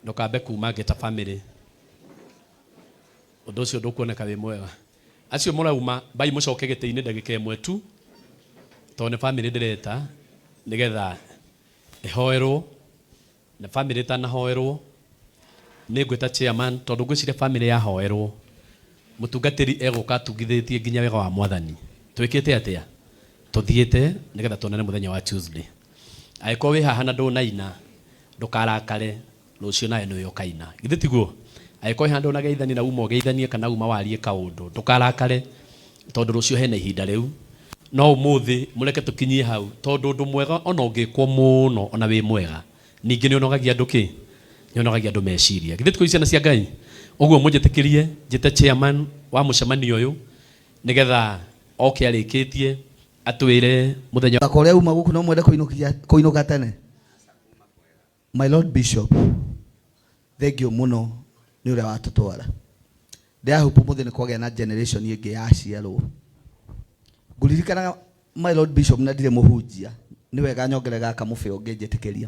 Ndũkambe kuma ngĩta family. Ũndũ ũcio ndũkuoneka wĩ mwega. Acio mũrauma mbai mũcoke gĩtĩ-inĩ ndagĩka ĩmwe tu, tondũ nĩ family ndĩreta nĩgetha ĩhoerwo, na family ĩtanahoerwo nĩ ngwĩta chairman, tondũ ngwĩciria family yahoerwo mũtungatĩri egũka atungithĩtie nginya wega wa Mwathani. Twĩkĩte atĩa? Tũthiĩte nĩgetha tuonane mũthenya wa Tuesday. Angĩkorwo wĩ haha na ndũnaina, ndũkarakare, rũciũ nawe nĩwe ũkaina. Githĩ tiguo? Angĩkorwo wĩ haha ndũnageithania na uma ũgeithanie kana uma warie kaũndũ, ndũkarakare tondũ rũciũ hena ihinda rĩu. No ũmũthĩ mũreke tũkinyie hau tondũ ũndũ mwega ona ũngĩkwo mũno ona wĩ mwega, ningĩ nĩ ũnogagia andũ kĩ? Nĩ ũnogagia andũ meciria. Githĩ tikuo ciana cia Ngai? Ũguo mũnjĩtĩkĩrie njĩte chairman wa mũcemanio ũyũ nĩgetha oke arĩkĩtie atwĩre mũthenya. Mũthako ũrĩa uma gũkũ no mwende kũinũka tene? My Lord Bishop, thengiũ mũno nĩ ũrĩa watũtwara. Ndĩrahope ũmũthĩ nĩ kwagĩa na generation ĩngĩ yaciarwo. Ngũririkanaga my Lord Bishop na ndirĩ mũhunjia, nĩ wega nyongere gaka mũbĩa ũngĩnjĩtĩkĩria.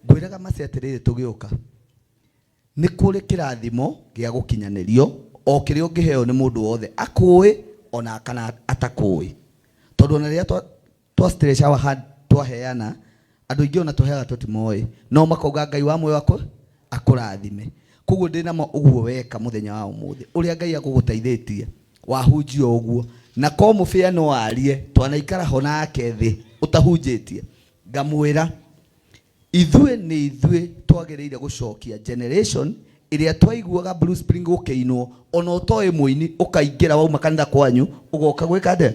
Ngwĩraga mace atĩrĩrĩ tũgĩũka, nĩ kũrĩ kĩrathimo gĩa gũkinyanĩrio o kĩrĩa ũngĩheo nĩ mũndũ wothe akũĩ ona kana atakũĩ. Tondũ ona rĩrĩa twa stretch our hand twaheana, andũ aingĩ ona tũheaga tũtimoĩ, no makauga Ngai wa muoyo akũrathime. Koguo ndĩ nama ũguo weka mũthenya wa ũmũthĩ, ũrĩa Ngai agũgũteithĩtie wahunjia ũguo, na ko mũbĩa no arie, twanaikara ho nake thĩ ũtahunjĩtie, ngamwĩra ithuĩ nĩ ithuĩ twagĩrĩire gũcokia generation ĩrĩa twaiguaga Blue Spring gũkĩinwo, ona ũtoĩ mũini ũkaingĩra wauma kanitha kwanyu ũgoka gwĩka atĩa?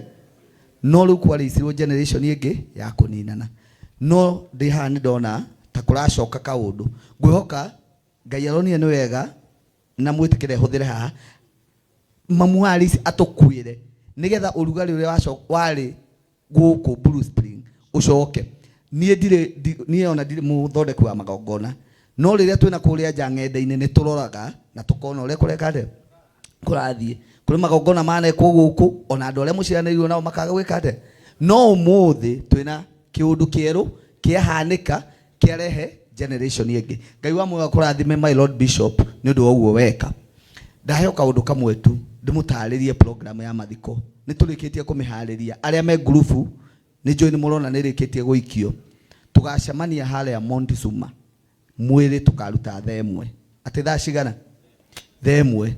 No rĩu kwarĩicirwo generation ĩngĩ ya kũninana. No ndĩ haha nĩ ndona ta kũracoka kaũndũ. Ngwĩhoka Ngai aronire nĩ wega na mwĩtĩkĩre hũthĩre haha mamu wa Alice atũkuĩre nĩgetha ũrugarĩ ũrĩa warĩ gũkũ Blue Spring ũcoke. Niĩ ndirĩ, niĩ ona ndirĩ mũthondeki wa magongona, no rĩrĩa twĩna kũrĩa nja ng'enda-inĩ nĩ tũroraga na tũkona ũrĩa kũreka atĩa, kũrathiĩ. Kũrĩ magongona manekwo gũkũ, ona andũ arĩa mũciaranĩirwo nao makaga gwĩka atĩa. No ũmũthĩ twĩna kĩũndũ kĩerũ kĩahanĩka kĩarehe generation ĩngĩ. Ngai wa muoyo akũrathime my Lord Bishop nĩ ũndũ wa ũguo weka. Ndaheo kaũndũ kamwe tu ndĩmũtarĩrie program ya mathiko. Nĩ tũrĩkĩtie kũmĩharĩria. Arĩa me ngurubu nĩ njũĩ nĩ mũrona nĩ ĩrĩkĩtie gũikio. Tũgacemania harĩa Montezuma mwĩrĩ tũkaruta thaa ĩmwe. Atĩ thaa cigana? Thaa ĩmwe.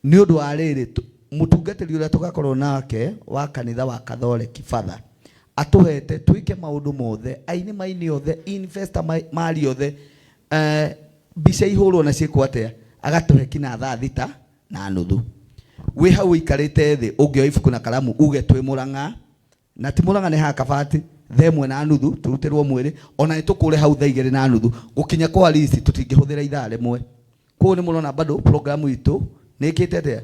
Nĩ ũndũ wa rĩrĩ, mũtungatĩri ũrĩa tũgakorwo nake wa kanitha wa Katholeki, Father, atũhete twĩke maũndũ mothe, aini maine othe, investor marie othe, mbica ihũrwo na ciĩkwo atĩa, agatũhe kinya thaa thita na nuthu. Wĩ hau ũikarĩte thĩ, ũngĩoya ibuku na karamu uge twĩ Mũrang'a, na ti Mũrang'a nĩ haha Kabati, thaa ĩmwe na nuthu tũrutĩrwo mwĩrĩ, ona nĩ tũkũre hau thaa igĩrĩ na nuthu, gũkinya kwa Alice tũtingĩhũthĩra ithaa rĩmwe. Koguo nĩ mũrona bado program itũ nĩ ĩkĩte atĩa,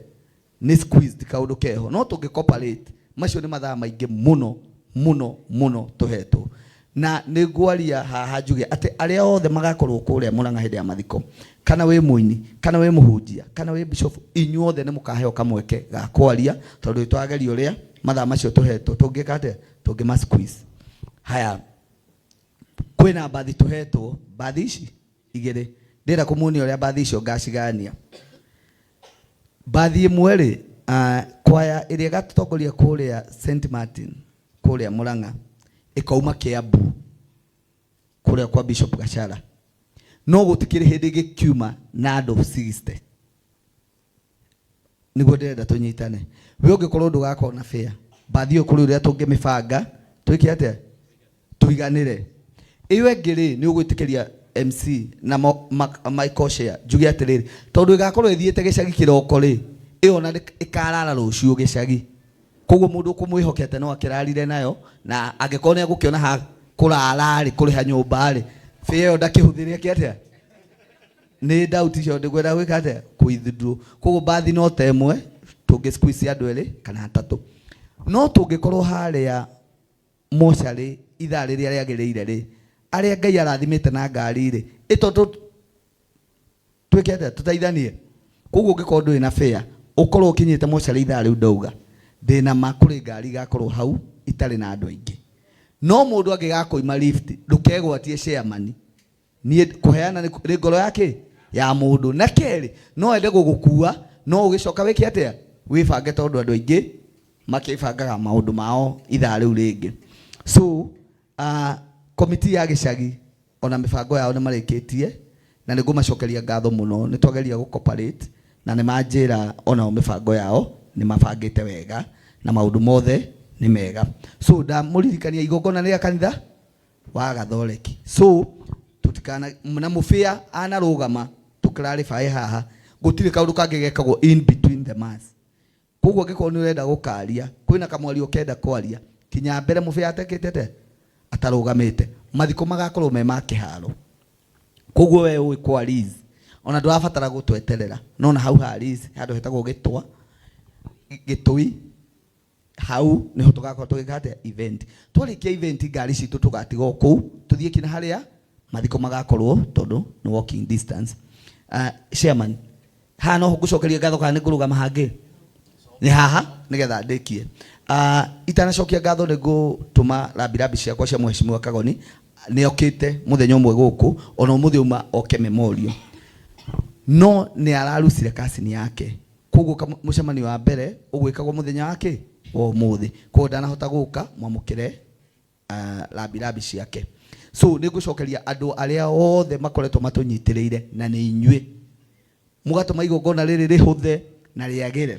nĩ squeezed kaũndũ keho, no tũngĩ cooperate, macio nĩ mathaa maingĩ mũno mũno mũno tũhetwo. Na nĩ ngwaria haha njuge atĩ arĩa othe magakorwo kũrĩa Mũrang'a hĩndĩ ya mathiko, kana wĩ mũini, kana wĩ mũhunjia, kana wĩ bishop, inyuothe nĩ mũkaheo kamweke ga kwaria, tondũ nĩ twageria ũrĩa mathaa macio tũhetwo tũngĩka atĩa, tũngĩma squeeze. Haya, kwĩna mbathi tũhetwo, mbathi ici igĩrĩ, ndĩrenda kũmuonia ũrĩa mbathi icio ngacigania. Mbathi ĩmwe rĩ, kwaya ĩrĩa ĩgatũtongoria kũrĩa St Martin, kũrĩa Mũrang'a, ĩkauma Kĩambu kũrĩa kwa Bishop Gachara, no gũtikĩrĩ hĩndĩ gĩkiuma na andũ 60. Nĩguo ndĩrenda tũnyitane. We ũngĩkorwo ndũgakorwo na fare, mbathi ĩyo kũrĩ ũrĩa tũngĩmĩbanga twĩke atĩa, tũiganĩre. Ĩyo ĩngĩ rĩ, nĩ ũgwĩtĩkĩria MC na Michael Share njuge atĩrĩrĩ, tondũ ĩgakorwo ĩthiĩte gĩcagi kĩroko rĩ, ĩyo ona ĩkarara rũciũ gĩcagi. Koguo mũndũ ũkũmwĩhokete no akĩrarire nayo, na angĩkorwo nĩ egũkĩona ha kũrara rĩ, kũrĩha nyũmba rĩ, fare ĩyo ndakĩhũthĩre eke atĩa? Nĩ doubt icio ndĩkwenda gwĩka atĩa? Kũ withdraw. Koguo mbathi no ta ĩmwe, tũngĩ squeeze andũ erĩ kana atatũ. No tũngĩkorwo harĩa mocarĩ ithaa rĩrĩa rĩagĩrĩire rĩ, arĩa Ngai arathimĩte na ngari rĩ, ĩ tondũ twĩke atĩa? Tũteithanie. Koguo ũngĩkorwo ndũrĩ na fare, ũkorwo ũkinyĩte mocarĩ ithaa rĩu ndauga, ndĩna ma kũrĩ ngari igakorwo hau itarĩ na andũ aingĩ. No mũndũ angĩgakũima lift, ndũkegwatie chairman. Niĩ kũheana nĩ ngoro ya kĩ? Ya mũndũ. Na kerĩ, no ende gũgũkua, no ũgĩcoka wĩke atĩa? Wĩbange, tondũ andũ aingĩ makĩbangaga maũndũ mao ithaa rĩu rĩngĩ. So komiti ya gĩcagi ona mĩbango yao nĩ marĩkĩtie, na nĩ ngũmacokeria ngatho mũno. Nĩ twageria gũ cooperate na nĩ manjĩra onao mĩbango yao nĩ mabangĩte wega na maũndũ mothe nĩ mega. So ndamũririkania, igongona rĩa kanitha wa Gathoreki, so tutikana na mũbĩa anarũgama tũclarify haha, gũtirĩ kaũndũ kangĩ gekagwo in between the mass. Koguo angĩkorwo nĩ ũrenda gũkaria, kwĩna kamwario ũkenda kwaria, kinya mbere mũbĩa atekĩte atĩa, atarũgamĩte. Mathiko magakorwo me ma kĩharo. Koguo we ũĩ kwa Liz, ona ndũrabatara gũtweterera, no na hau ha Liz handũ hetagwo Gĩtwa Gĩtũi, hau niho tũgakorwo tũgĩka atĩa? Event. Twarĩkia event, ngari citũ tũgatiga o kũu, tũthiĩ kinya harĩa mathiko magakorwo, tondũ nĩ walking distance. Chairman, haha no ngũcokeria ngatho kana nĩ ngũrũgama hangĩ? Nĩ haha nĩgetha ndĩkie. Itanacokia ngatho, nĩ ngũtũma rambirambi ciakwa cia Mheshimiwa Kagoni. Nĩ okĩte mũthenya ũmwe gũkũ, ona ũmũthĩ auma oke memorial, no nĩ ararucire kasini yake. Koguo mũcemanio wa mbere ũgwĩkagwo mũthenya wa kĩ wa ũmũthĩ, koguo ndanahota gũka. Mwamũkĩre rambirambi ciake. So nĩ ngũcokeria andũ arĩa othe makoretwo matũnyitĩrĩire, na nĩ inyuĩ mũgatũma igongona rĩrĩ rĩhũthe na rĩagĩre.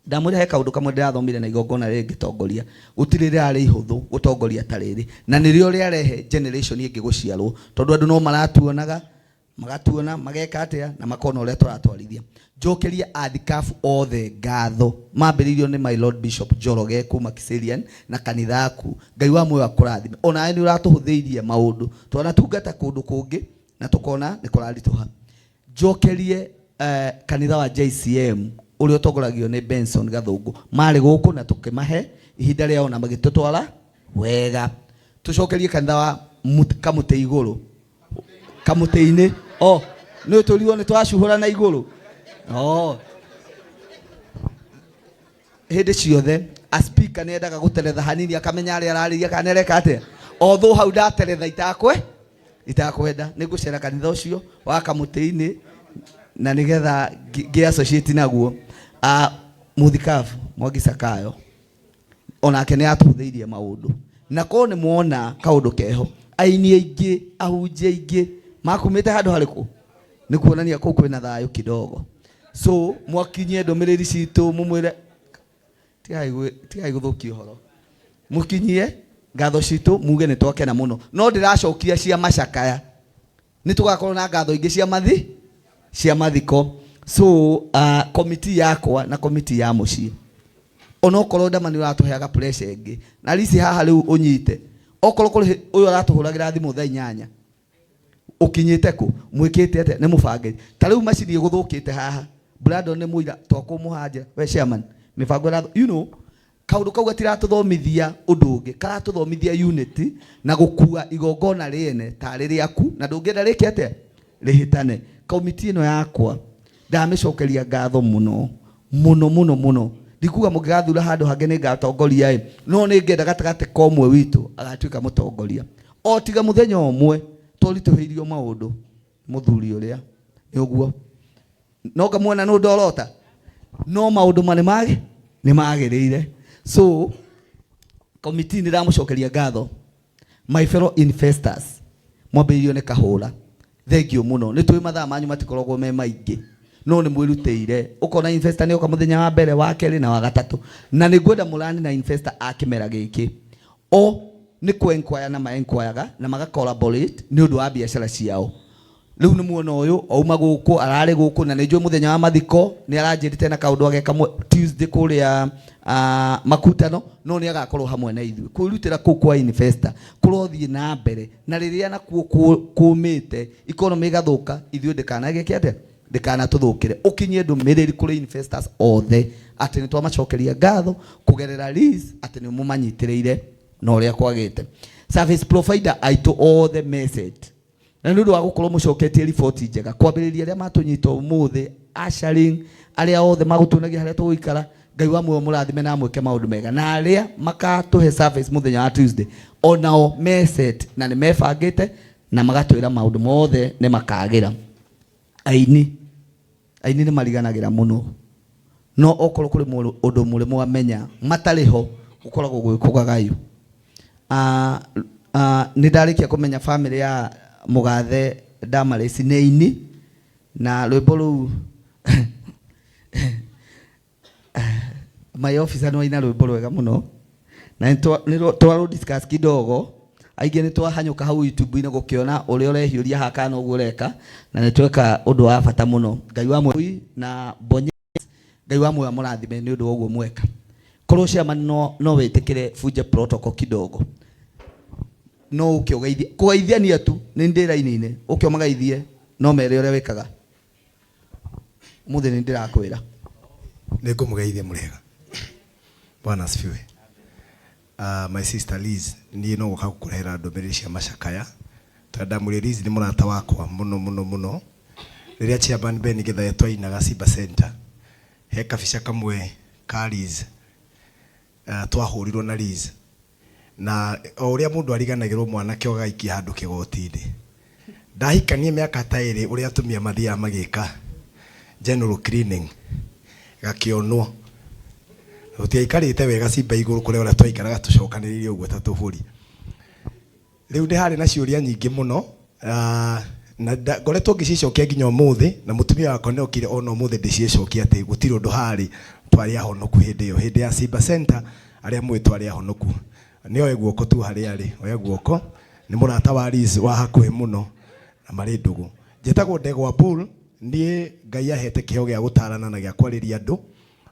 Ndamwĩra he kaũndũ kamwe ndĩrathomire na igongona rĩrĩ ngĩtongoria. Gũtirĩ rĩrarĩ ihũthũ gũtongoria ta rĩrĩ, na nĩrĩo rĩarehe generation ĩngĩ gũciarwo, tondũ andũ no maratuonaga, magatuona, mageka atĩa, na makona ũrĩa tũratwarithia. Njokerie athikabu othe ngatho, mambĩrĩirio nĩ my Lord Bishop Njoroge kuma Kiserian na kanitha aku. Ngai wa muoyo akũrathime. Onawe nĩ ũratũhũthĩirie maũndũ, twanatungata kũndũ kũngĩ na tũkona nĩ kũraritũha. Njokerie kanitha wa JCM ũrĩa ũtongoragio nĩ Benson Gathũngũ, marĩ gũkũ na tũkĩmahe ihinda rĩao na magĩtũtwara wega. Tũcokerie kanitha wa Kamũtĩ igũrũ, kamũtĩ-inĩ, o nĩ tũrigwo nĩ twacuhũra na igũrũ o hĩndĩ ciothe. A speaker nĩ endaga gũteretha hanini, akamenya arĩa ararĩria kana nĩ areka atĩa. Although hau ndateretha itakwenda, nĩ ngũcera kanitha ũcio wa Kamũtĩ-inĩ na nĩgetha ngĩ associate naguo. Mũthikabu Mwangi Sakayo onake nĩ atũhũthĩirie maũndũ, na korwo nĩ mwona kaũndũ keho, aini aingĩ, ahunjia aingĩ makumĩte handũ harĩkũ, nĩ kuonania kũu kwĩna thayũ kidogo. So mwakinyie ndũmĩrĩri citũ, mũmwĩre tigai gũthũkia ũhoro, mũkinyie ngatho citũ, muge nĩ twakena mũno. No ndĩracokia cia macakaya, nĩ tũgakorwo na ngatho ingĩ cia mathi cia mathiko. So komiti yakwa na komiti ya mũciĩ, onokorwo ndama nĩ ũratũheaga pressure ĩngĩ na risi haha rĩu ũnyite, okorwo kũrĩ ũyũ aratũhũragĩra thimũ thaa 8, ũkinyĩte kũ, mwĩkĩte atĩa, nĩ mũbange. Ta rĩu macini ĩgũthũkĩte haha, Brandon nĩ mũira twakũmũhanja. We chairman, mĩbango ĩratho, kaũndũ kau gatiratũthomithia ũndũ ũngĩ, karatũthomithia unity na gũkua igongona rĩene tarĩ rĩaku, na ndũngĩenda rĩke atĩa? Rĩhĩtane. Komiti ĩno yakwa ndamĩcokeria ngatho mũno mũno mũno mũno. Ndikuga mũngĩgathura handũ hangĩ nĩ ngatongoria ĩ, no nĩ ngenda gatagatĩ ka ũmwe witũ agatuĩka mũtongoria. O tiga mũthenya ũmwe twaritũhĩirio maũndũ, mũthuri ũrĩa nĩ ũguo no ngamuona nũ ndorota, no maũndũ ma nĩ magĩrĩire. So komiti, nĩ ndamũcokeria ngatho. My fellow investors, mwambĩrĩirio nĩ Kahũra, thank you mũno. Nĩ tũĩ mathaa manyu matikoragwo me maingĩ, no nĩ mwĩrutĩire. Ũkona investor nĩ oka mũthenya wa mbere, wa kerĩ na wa gatatũ, na nĩ ngwenda mũrani na investor a kĩmera gĩkĩ o nĩ kwenquire na maenquireaga na maga collaborate nĩ ũndũ wa biacara ciao. Rĩu nĩ muona ũyũ auma gũkũ, ararĩ gũkũ, na nĩ njũĩ mũthenya wa mathiko nĩ aranjĩrĩte na kaũndũ ageka Tuesday kũrĩa makutano, no nĩ agakorwo hamwe na ithuĩ. Kwĩrutĩra kũu kwa investor kũrothiĩ na mbere, na rĩrĩa nakuo kũmĩte economy ĩgathũka, ithuĩ ndĩkanagĩke atĩa? Ndĩkanatũthũkĩre. Ũkinyie ndũmĩrĩri kũrĩ investors othe atĩ nĩ twamacokeria ngatho kũgerera Liz, atĩ nĩ mũmanyitĩrĩire na ũrĩa kwagĩte. Service provider aitũ othe message, na nĩ ũndũ wa gũkorwo mũcoketie riboti njega, kwambĩrĩria arĩa matũnyita ũmũthĩ, ushering, arĩa othe magũtuonagia harĩa tũgũikara, Ngai wa muoyo mũrathime na amwĩke maũndũ mega, na arĩa makatũhe service mũthenya wa Tuesday onao me set na nĩ mebangĩte na magatwĩra maũndũ mothe nĩ makagĩra. Aini, aini nĩ mariganagĩra mũno, no okorwo kũrĩ ũndũ mũrĩ mwamenya matarĩ ho gũkoragwo gwĩ kũgagayu. Nĩ ndarĩkia kũmenya family ya mũgathe Damaris nĩ aini, na rwĩmbo rũu my officer nĩ waina rwĩmbo rwega mũno, na nĩ twarũ discuss kidogo, aingĩ nĩ twahanyũka hau YouTube-inĩ gũkĩona ũrĩa ũrehiũria haha kana ũguo ũreka, na nĩ tweka ũndũ wa bata mũno. Ngai wa muoyo na bonye, Ngai wa muoyo amũrathime nĩ ũndũ wa ũguo mweka. Korwo chairman no wĩtĩkĩre bunje protocol kidogo, no ũke ũgeithie, kũgeithiania tu nĩ ndĩ raini-inĩ, ũke ũmageithie no mere ũrĩa wĩkaga. Mũthĩ nĩ ndĩrakwĩra. Nĩ ngũmũgeithia mũrĩega. Bwana asifiwe. My sister Liz, niĩ no gũka gũkũrehera ndũmĩrĩri cia macakaya. Tondũ ndamwĩrire Liz nĩ mũrata wakwa mũno mũno mũno. Rĩrĩa chairman Ben Githae twainaga Simba Center, he kabica kamwe ka Liz, twahũrirwo na Liz. Na o ũrĩa mũndũ ariganagĩrwo mwanake ũgaikia handũ kĩgoti-inĩ. Ndahikanie mĩaka ta ĩrĩ ũrĩa atumia mathiaga magĩka general cleaning, gakĩonwo. Tũtiaikarĩte wega Simba igũrũ kũrĩa ũrĩa twaikaraga tũcokanĩrĩire ũguo ta tũbũri. Rĩu nĩ harĩ na ciũria nyingĩ mũno, na ngoretwo ngĩcicokia nginya ũmũthĩ, na mũtumia wakwa nĩ okire ona ũmũthĩ ndĩcicokia atĩ gũtirĩ ũndũ harĩ, twarĩ ahonoku hĩndĩ ĩyo. Hĩndĩ ya Simba Center, arĩa mũĩ twarĩ ahonoku. Nĩ oe guoko tu harĩa arĩ, oe guoko, nĩ mũrata wa Liz wa hakuhĩ mũno, na marĩ ndũgũ. Njĩtagwo Ndegwa Bull, niĩ Ngai ahete kĩheo gĩa gũtarana na gĩa kwarĩria andũ.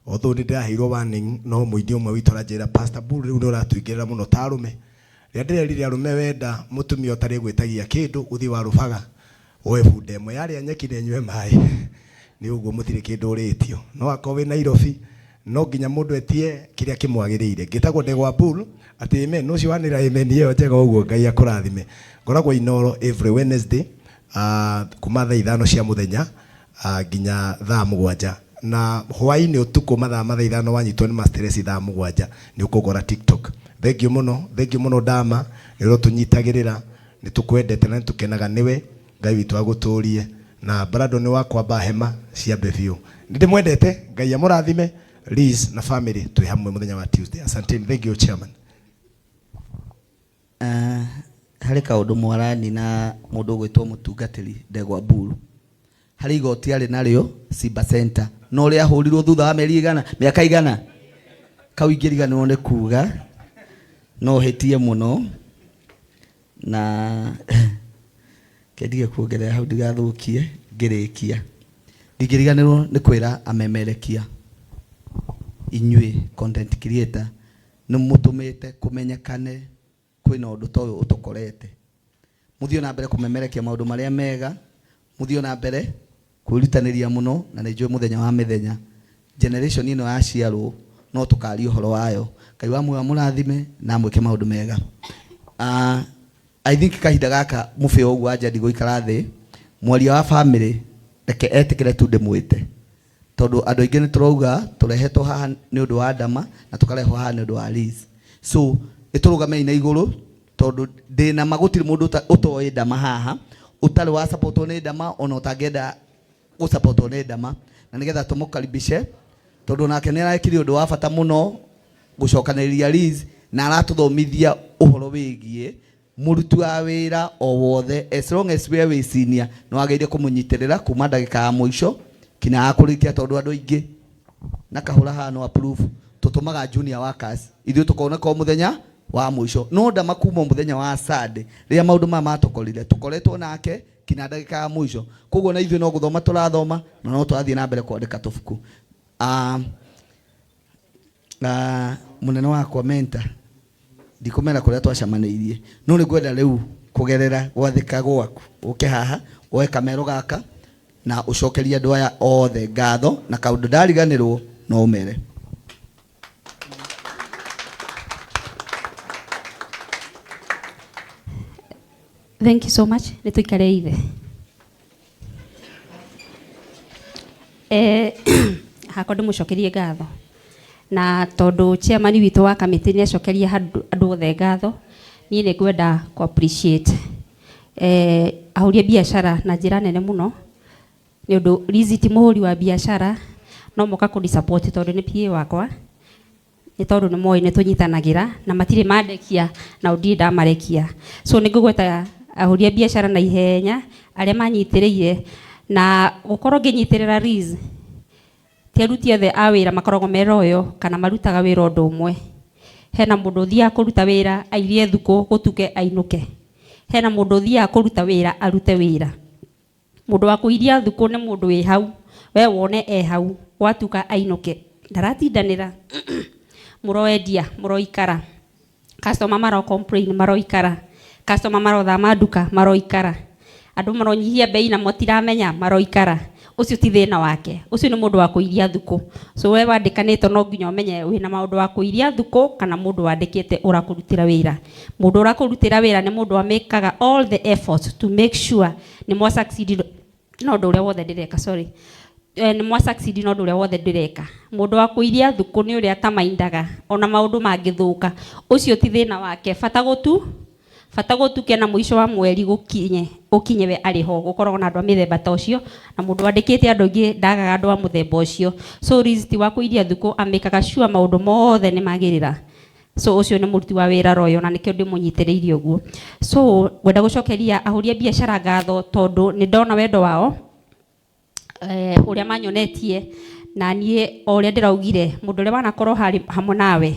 Although nĩ ndĩraheirwo warning, no mũini ũmwe witũ aranjĩra, Pastor Bull rĩu nĩ ũratũingĩrĩra mũno ta arũme. Rĩrĩa ndĩrerire arũme wenda mũtumia ũtarĩ gwĩtagia kĩndũ, ũthiĩ warũbaga, woe bunda ĩmwe yarĩa nyeki na ĩnyue maĩ. Nĩ ũguo mũtirĩ kĩndũ ũrĩtio. No akorwo wĩ Nairobi, no nginya mũndũ etie kĩrĩa kĩmwagĩrĩire. Ngĩtagwo Ndegwa Bull, atĩ amen, ũcio wanĩra amen ĩyo njega ũguo, Ngai akũrathime. Ngoragwo Inooro every Wednesday, kuma thaa 5 cia mũthenya, nginya thaa 7. Na hwaĩ-inĩ ũtukũ mathaa ma thaa 5 wanyitwo nĩ ma stress thaa 7 nĩ ũkũgora TikTok. Thank you mũno, thank you mũno Dama, nĩ ũrotũnyitagĩrĩra, nĩ tũkwendete na nĩ tũkenaga nĩwe. Ngai witũ agũtũrie. Na Brandon nĩ wakwamba hema ciambe biũ. Nĩ ndĩmwendete, Ngai amũrathime, Liz na family twĩ hamwe mũthenya wa Tuesday. Asanteni, thank you chairman. Harĩ kaũndũ mwarani na mũndũ ũgwĩtwo mũtungatĩri Ndegwa Bull. Harĩ igoti arĩ narĩo Simba Center, no rĩahũrirwo thutha wa mĩeri igana, mĩaka igana. Kau ingĩriganĩrwo nĩ kuga no hĩtie mũno, na kendige kuongerera hau ndigathũkie ngĩrĩkia. Ndingĩriganĩrwo nĩ kwĩra amemerekia inyuĩ content creator nĩ mũtũmĩte kũmenyekane kwĩna ũndũ ta ũyũ ũtũkorete. Mũthiĩ na mbere kũmemerekia maũndũ marĩa mega, mũthiĩ na mbere kwĩrutanĩria mũno, na nĩ njũĩ mũthenya wa mĩthenya generation ĩno yaciarwo no tũkaria ũhoro wayo. Ngai wa muoyo amũrathime na amwĩke maũndũ mega. I think kahinda gaka mũbĩo ũguo anja ndigũikara thĩ, mwaria wa family reke etĩkĩre tu ndĩmwĩte, tondũ andũ aingĩ nĩ tũrauga tũrehetwo haha nĩ ũndũ wa Dama na tũkarehwo haha nĩ ũndũ wa Liz. So nĩtũrũgamei na igũrũ, tondũ ndĩna ma gũtirĩ mũndũ ũtoĩ Dama haha, ũtarĩ wa supportwo nĩ Dama ona ũtangĩenda gũsupportwo nĩ Dama, na nĩgetha tũmũkaribishe, tondũ nake nĩ arekire ũndũ wa bata mũno gũcokanĩrĩria Liz, na aratũthomithia ũhoro wĩgiĩ mũruti wa wĩra o wothe, as long as we wĩ senior nĩ wagĩrĩire kũmũnyitĩrĩra kuma ndagĩka ya mũico kinya ya kũrĩkia, tondũ andũ aingĩ na kahũra haha no approve tũtũmaga junior workers ithuĩ tũkoneka o mũthenya wa mũico. No Dama kuma mũthenya wa Sunday rĩrĩa maũndũ maya matũkorire, tũkoretwo nake kinya ndagĩka ya mũico. Koguo na ithuĩ no gũthoma tũrathoma na no tũrathiĩ na mbere kwandĩka tũbuku. Mũnene wakwa mentor, ndikũmera kũrĩa twacemanĩirie, no nĩ ngwenda rĩu kũgerera gwathĩka gwaku ũke haha woe kamero gaka na ũcokerie andũ aya othe ngatho, na kaũndũ ndariganĩrwo no ũmere. Thank you so much. Nĩ tũikare ithe. Hakwa ndĩmũcokerie ngatho, na tondũ chairman witũ wa kamĩtĩ nĩ acokeria andũ othe ngatho, niĩ nĩ ngwenda kũ appreciate ahũri a biacara na njĩra nene mũno, Nĩ ũndũ Lizzy ti mũhũri wa biacara, no moka kũni support tondũ nĩ PA wakwa, nĩ tondũ nĩ moĩ nĩ tũnyitanagĩra na matirĩ mandekia na ndirĩ ndamarekia. So nĩ ngũgweta ahũri a biacara na ihenya arĩa manyitĩrĩire na gũkorwo ngĩnyitĩrĩra Liz. Ti aruti othe a wĩra makoragwo me loyal kana marutaga wĩra ũndũ ũmwe. Hena mũndũ ũthiaga kũruta wĩra airie thukũ gũtuke ainũke. Hena mũndũ ũthiaga kũruta wĩra arute wĩra. Mũndũ wa kũiria thukũ nĩ mũndũ wĩ hau, we wone e hau, gwatuka ainũke. Ndaratindanĩra, mũroendia, mũroikara. Customer maro complain maroikara. Customer marothama nduka maroikara. Andũ maronyihia bei na matiramenya maroikara. Ũcio ti thĩna wake. Ũcio nĩ mũndũ wa kũiria thukũ. So we wandĩkanĩtwo no nginya ũmenye wĩna maũndũ wa kũiria thukũ kana mũndũ wandĩkĩte ũrakũrutĩra wĩra. Mũndũ ũrakũrutĩra wĩra nĩ mũndũ amĩkaga all the effort to make sure nĩ mwa succeed na ũndũ ũrĩa wothe ndĩreka, sorry. Nĩ mwa succeed na ũndũ ũrĩa wothe ndĩreka. Mũndũ wa kũiria thukũ nĩ ũrĩa atamaindaga ona maũndũ mangĩthũka. Ũcio ti thĩna wake. Bata gũtuke na mũico wa mweri gũkinye ũkinye we arĩ ho. Gũkoragwo na andũ a mĩthemba ta ũcio na mũndũ wandĩkĩte andũ aingĩ ndagaga andũ a mũthemba ũcio. So Liz ti wa kũiria thukũ, amĩkaga sure maũndũ mothe nĩ magĩrĩra. So ũcio nĩ mũruti wa wĩra royo na nĩkĩo ndĩmũnyitĩrĩire ũguo. So ngwenda gũcokeria ahũri a biacara ngatho tondũ nĩ ndona wendo wao, ũrĩa manyonetie, na niĩ o ũrĩa ndĩraugire, mũndũ ũrĩa wanakorwo harĩ hamwe nawe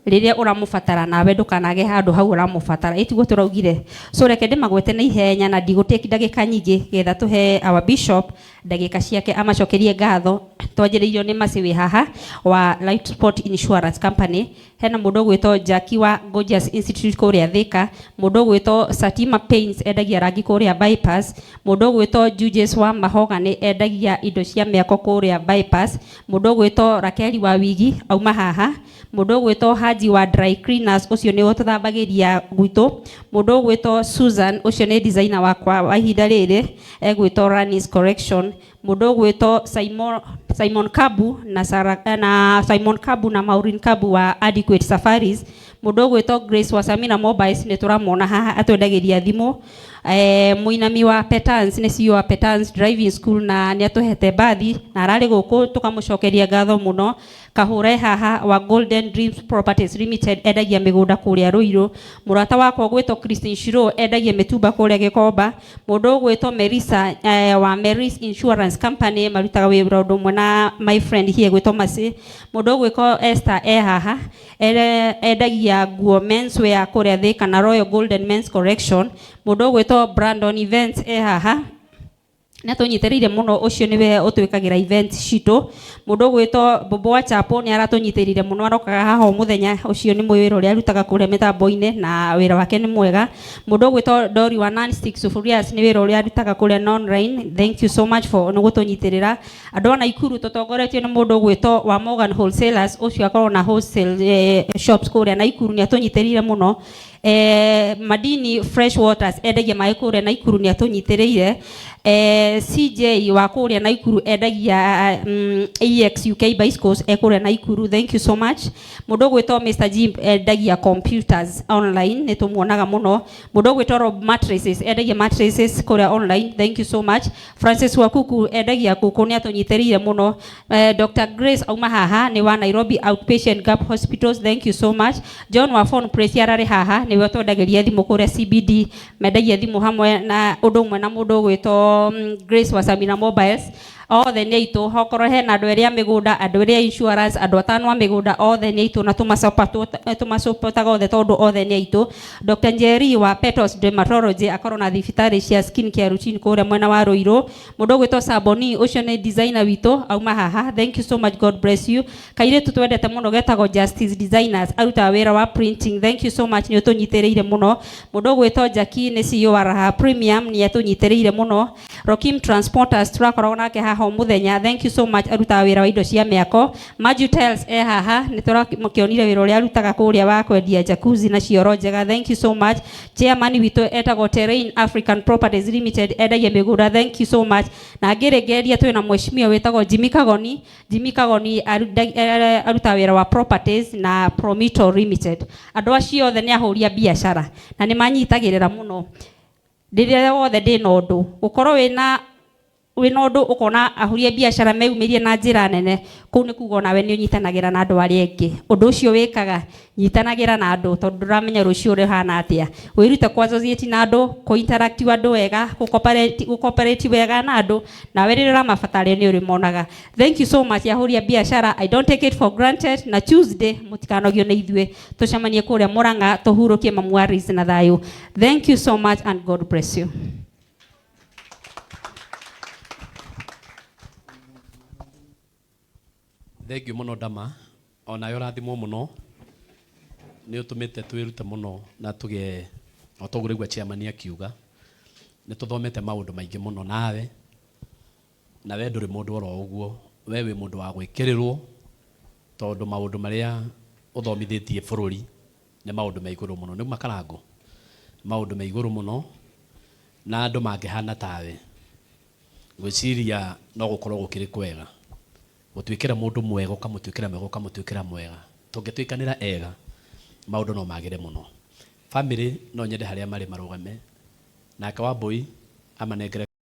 rĩrĩa ũramũbatara, nawe ndũkanage handũ hau ũramũbatara. Ĩ tiguo tũraugire? So reke ndĩmagwete na ihenya na ndigũtake ndagĩka nyingĩ getha tũhe our bishop ndagĩka ciake amacokerie ngatho. Twanjĩrĩirio nĩ Mercy wĩ haha wa Light Sport Insurance Company. Hena mũndũ ũgwĩtwo Jackie wa Gorgeous Institute kũrĩa Thika, mũndũ ũgwĩtwo Satima Paints endagia rangi kũrĩa Bypass, mũndũ ũgwĩtwo Juges wa Mahogany endagia indo cia mĩako kũrĩa Bypass, mũndũ ũgwĩtwo Rakeli wa Wigi auma haha, mũndũ ũgwĩtwo Haji wa Dry Cleaners ũcio nĩwe ũtũthambagĩria gwitũ, mũndũ ũgwĩtwo Susan ũcio nĩ designer wakwa wa ihinda rĩrĩ egwĩtwo Ranis Correction, mũndũ ũgwĩtwo Simon Kabu na Sarah, na Simon Kabu na Maureen Kabu wa Adequate Safaris, mũndũ ũgwĩtwo Grace wa Samina Mobiles nĩ tũramwona haha atwendagĩria thimũ, mũinami wa Petans nĩ CEO wa Petans Driving School na nĩ atũhete bathi na ararĩ gũkũ tũkamũcokeria ngatho mũno. Kahũre haha wa Golden Dreams Properties Limited endagia mĩgũnda kũrĩa Ruiru, mũrata wakwa ũgwĩtwo Christine Shiro endagia mĩtumba kũrĩa Gĩkomba, mũndũ ũgwĩtwo Melissa wa Meris Insurance Company marutaga wĩra ũndũ ũmwe na my friend here gwĩtwo Mercy, mũndũ ũgwĩtwo Esther e haha endagia nguo menswear kũrĩa Thika na Royal Golden Men's Collection, mũndũ ũgwĩtwo Brandon Events e haha nĩ atũnyitĩrĩire mũno, ũcio nĩwe ũtwĩkagĩra event citũ. Mũndũ ũgwĩtwo Bobo wa Chapo nĩ aratũnyitĩrĩire mũno, arokaga haha o mũthenya, ũcio nĩ wĩra ũrĩa arutaga kũrĩa mĩtambo-inĩ na wĩra wake nĩ mwega. Mũndũ ũgwĩtwo Dori wa Non-Stick Sufurias nĩ wĩra ũrĩa arutaga kũrĩa online, thank you so much for nĩ gũtũnyitĩrĩra. Andũ a Naikuru tũtongoretio nĩ mũndũ ũgwĩtwo wa Morgan Wholesalers, ũcio akoragwo na wholesale shops kũrĩa Naikuru, nĩ atũnyitĩrĩire mũno. Madini Fresh Waters endagia maĩ kũrĩa Naikuru, nĩ atũnyitĩrĩire. CJ wa kũrĩa Naikuru endagia EX UK Bicycles e kũrĩa Naikuru, thank you so much. Mũndũ ũgwĩtwo Mr Jim endagia computers online, nĩ tũmuonaga mũno. Mũndũ ũgwĩtwo Rob Mattresses endagia mattresses kũrĩa online, thank you so much. Francis Wakuku endagia ngũkũ, nĩ atũnyitĩrĩire mũno. Dr Grace auma haha nĩ wa Nairobi Outpatient Gap Hospitals, thank you so much. John wa Phone Place ararĩ haha, nĩwe ũtwendagĩria thimũ kũrĩa CBD, mendagia thimũ hamwe na ũndũ ũmwe na mũndũ ũgwĩtwo Grace wa Samina Mobiles. Othe nĩ aitũ, okorwo hena andũ erĩ a mĩgũnda, andũ erĩ a insurance, andũ atano a mĩgũnda, othe nĩ aitũ na tũmasupportaga othe tondũ othe nĩ aitũ. Dr Njeri wa Petals Dermatology akorwo na thibitarĩ cia skin care routine kũrĩa mwena wa Ruiru. Mũndũ ũgwĩtwo Saboni ũcio nĩ designer witũ auma haha, thank you so much, God bless you. Kairĩtu twendete mũno getagwo Justice Designers arutaga wĩra wa printing, thank you so much, nĩ ũtũnyitĩrĩire mũno. Mũndũ ũgwĩtwo Jackie nĩ CEO wa Raha Premium, nĩ atũnyitĩrĩire mũno. Rokim Transporters tũrakoragwo nake haha o mũthenya, thank you so much, arutaga wĩra wa indo cia mĩako. Maju Tiles e haha, nĩ tũrakĩonire wĩra ũrĩa arutaga kũrĩa wa kwendia jacuzzi na cioro njega, thank you so much. Chairman witũ etagwo Terrain African Properties Limited, endagia mĩgũnda, thank you so much. Na ngĩrĩngĩrĩria twĩna mheshimiwa wĩtagwo Jimmy Kagoni. Jimmy Kagoni arutaga wĩra wa properties na Promito Limited. Andũ acio othe nĩ ahũri a biacara na nĩ manyitagĩrĩra mũno rĩrĩa wothe ndĩna ũndũ. Gũkorwo wĩna Wĩna ũndũ ũkona ahũri a biacara meyumĩrie na njĩra nene, kũu nĩ kuga onawe nĩ ũnyitanagĩra na andũ arĩa angĩ. Ũndũ ũcio wĩkaga, nyitanagĩra na andũ, tondũ ndũramenya rũciũ rũhana atĩa. Wĩrute kũ associate na andũ, kũ interact andũ wega, gũ cooperate wega na andũ, nawe rĩrĩa ũramabataria nĩ ũrĩmonaga. Thank you so much, ahũri a biacara. I don't take it for granted. Na Tuesday mũtikanogio nĩ ithuĩ, tũcemanie kũrĩa Mũrang'a, tũhurũkie mamu wa Liz na thayũ. Thank you so much and God bless you. Thank you muno, Dama. Onawe ũrathimwo mũno, nĩ ũtũmĩte twĩrute mũno na tũgĩe o toguo rĩgua chairman akiuga, nĩ tũthomete maũndũ maingĩ mũno nawe. Na we ndũrĩ mũndũ oro ũguo, we wĩ mũndũ wa gwĩkĩrĩrwo, tondũ maũndũ marĩa ũthomithĩtie bũrũri nĩ maũndũ me igũrũ mũno. Nĩ makarango maũndũ me igũrũ mũno, na andũ mangĩhana tawe, ngwĩciria no gũkorwo gũkĩrĩ kwega gũtuĩkĩra mũndũ mwega, ũkamũtuĩkĩra mwega, ũkamũtuĩkĩra mwega. Tũngĩtuĩkanĩra ega, maũndũ no magĩre mũno. Family no nyende harĩa marĩ marũgame, nake Wambui amanengere.